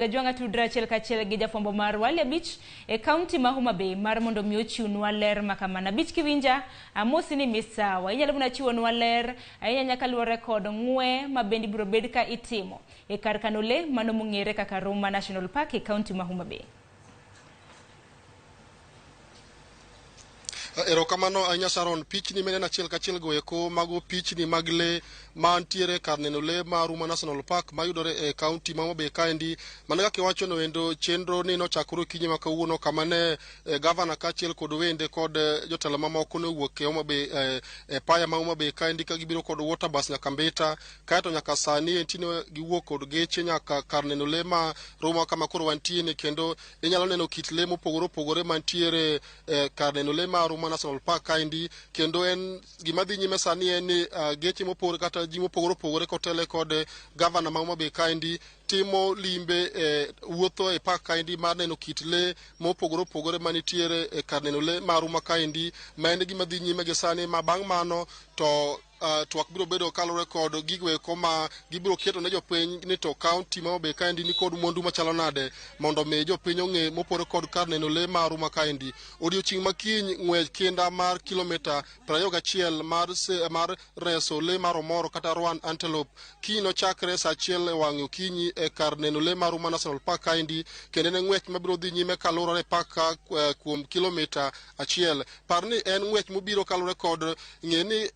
Gajwang'a tudre achiel kachiel gi jafwambo marwa Ali Abich e kaunti ma Homa Bay mar mondo mi ochiwnwa ler ma kamano. Abich kiwinja, amosi ni misawa. Inyalo mana chiwonwa ler ahinya nyaka luwore kod ng'we ma bende ibiro bed ka itimo e kar kano lee mano mong'ere kaka Ruma National Park e kaunti ma Homa Bay. Erokamano ahinya Sharon. Pichni mineno achiel kachiel go eko mago pichni mag lee mantiere kar neno lee ma Ruma National Park mayudore e kaunti ma Homa Bay kaendi. Mana kaka iwacho no endo chenro ni nochakore okinyi ma kawuono kama ne gavana kaachiel kod wende kod jotelo mamoko ne owuok e Homa Bay e paya ma Homa Bay kaendi ka gibiro kod water bus nyaka Mbita kaeto nyaka sani enti ne giwuok kod geche nyaka kar neno lee ma Ruma kama koro wantie ni kendo inyalo neno kit lee mopogore opogore mantiere kar neno lee ma Ruma National Park kaendi kendo en gima dhi nyime sani en ni geche mopogore kata ji mopogore opogore kotele kod gavana ma Homa Bay kaendi timo limbe wuotho e park kaendi mar neno kit lee mopogore opogore manitiere e kar neno lee ma Ruma kaendi ma en gima dhi nyime gi sani ma bang' mano to twak biro bedo kaluwore kod gigo eko ma gibiro keto ne jopiny ni to kaunti ma Homa Bay kaendi ni kod mwandu machalo nade mondo mi jopiny ong'e mopogore kod kar neno lee ma Ruma kaendi. Odiochieng' ma kiny ng'wech kinda mar kilomita 21 mar reso lee mar omoro kata Roan antelope kiny nochakre saa 1 e wang' okinyi e kar neno lee mar Ruma National Park kaendi kendo en ng'wech mabiro dhi nyime kaluwore e park ka kuom kilomita 1. Par ni en ng'wech mobiro kaluwore kod ng'e ni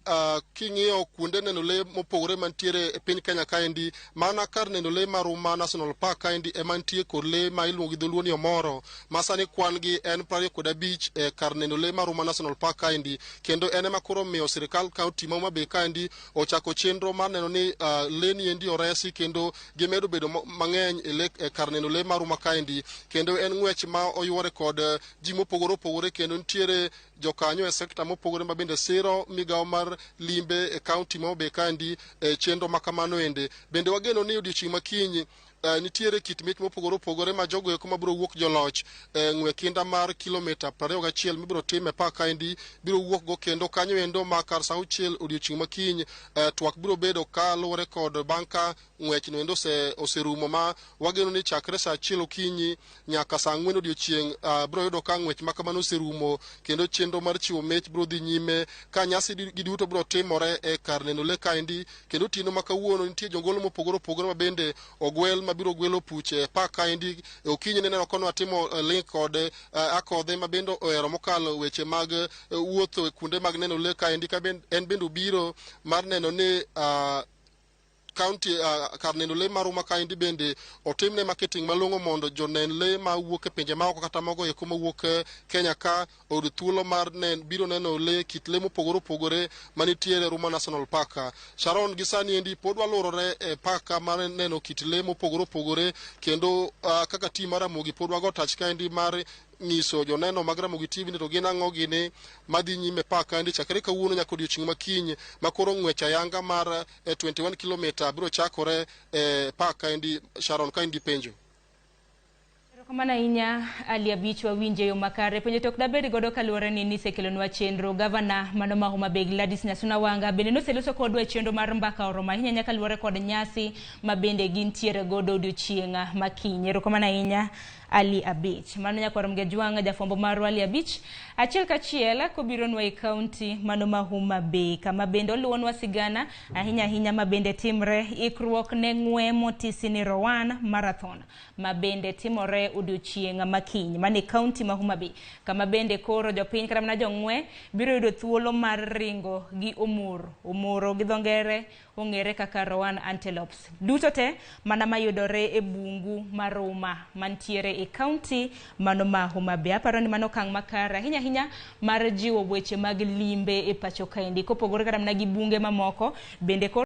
king'iyo kuonde neno lee mopogore mantiere e piny Kenya kaendi mana kar neno lee mar Ruma National Park kaendi ema nitie kod lee ma iluongo gi dholuo ni omoro ma sani kwan gi en 25 e kar neno lee mar Ruma National Park kaendi kendo en ema koro miyo sirikal kaunti ma Homa Bay kaendi ochako chenro mar neno ni lee ni endi oresi kendo gimedo bedo mang'eny e kar neno lee mar Ruma kaendi kendo en ng'wech ma oyuore kod ji mopogore opogore kendo nitiere jokanyo e sekta mopogore ma bende siro migawo mar limbe e kaunti ma Homa Bay kaendi e chenro ma kamano ende. Bende wageno ni odiochieng' ma kiny nitiere kit mich mopogore opogore ma jogo eko mabiro wuok joloch ng'we kinda mar kilomita 21 mibiro tim e park kaendi biro wuok go kendo kanyo endo ma kar saa 6 odiochieng' ma kiny twak biro bedo kaluwore kod bang' ka ng'wech no endo oserumo ma wageno ni chakre saa 1 okinyi nyaka saa 4 odiochieng' biro yudo ka ng'wech ma kamano oserumo kendo chenro mar chiwo mich biro dhi nyime ka nyasi gi duto biro timore e kar neno lee kaendi kendo otieno ma kawuono nitie jongolo mopogore opogore ma bende ogwel mabiro gwelo puche e park kaendi. Okinyi neneno kono atimo link kod akodhe ma bende ohero mokalo weche mag wuotho e kuonde mag neno lee kaendi ka en bende obiro mar neno ni county kar neno lee mar Ruma kaendi bende otimne marketing malong'o mondo jonen lee mawuok e pinje maoko kata mago eko mawuok Kenya ka oyud thuolo mar biro neno lee kit lee mopogore opogore manitiere Ruma National Park. Sharon gi sani endi pod walurore e park mar neno kit lee mopogore opogore kendo kaka team mar Ramogi pod wago tach kaendi mar nyiso joneno mag Ramogi TV ni to gin ang'o gini madhi nyime park kaendi chakre kawuono nyaka odiochieng' ma kiny ma koro ng'wech ayanga mar 21 kilomita biro chakore e park kaendi. Sharon, ka in gi penjo. Erokamano ahinya Ali Abich, wawinje yo makare. Penjo to ok dabed godo kaluwore ni nisekelonwa chenro. Gavana mano ma Homa Bay Gladys Nyasuna Wanga bende noseloso kodwa e chenro mar mbaka oromo ahinya nyaka luwore kod nyasi ma bende gintiere godo odiochieng' ma kiny. Erokamano ahinya Ali Abich. Mano nyakwar Mgejwang' jafwambo marwa Ali Abich achiel kachiel kobironwa e kaunti mano ma Homa Bay kama bende oluwonwa sigana ahinya ahinya ma bende timre ikruok ne ng'we motisi ni Rowan Marathon ma bende timore odiochieng' ma kiny mane kaunti ma Homa Bay kama bende koro jopiny kata mana jong'we biro yudo thuolo mar ringo gi omoro. Omoro gi dho ngere ong'ere kaka Roan antelopes. Duto te mana mayudore e bungu mar Ruma mantiere e kaunti mano ma Homa Bay. Aparo ni mano okang' makare ahinya ahinya mar jiwo weche mag limbe e pacho kaendi. Kopogore kata mana gi bunge mamoko bende koro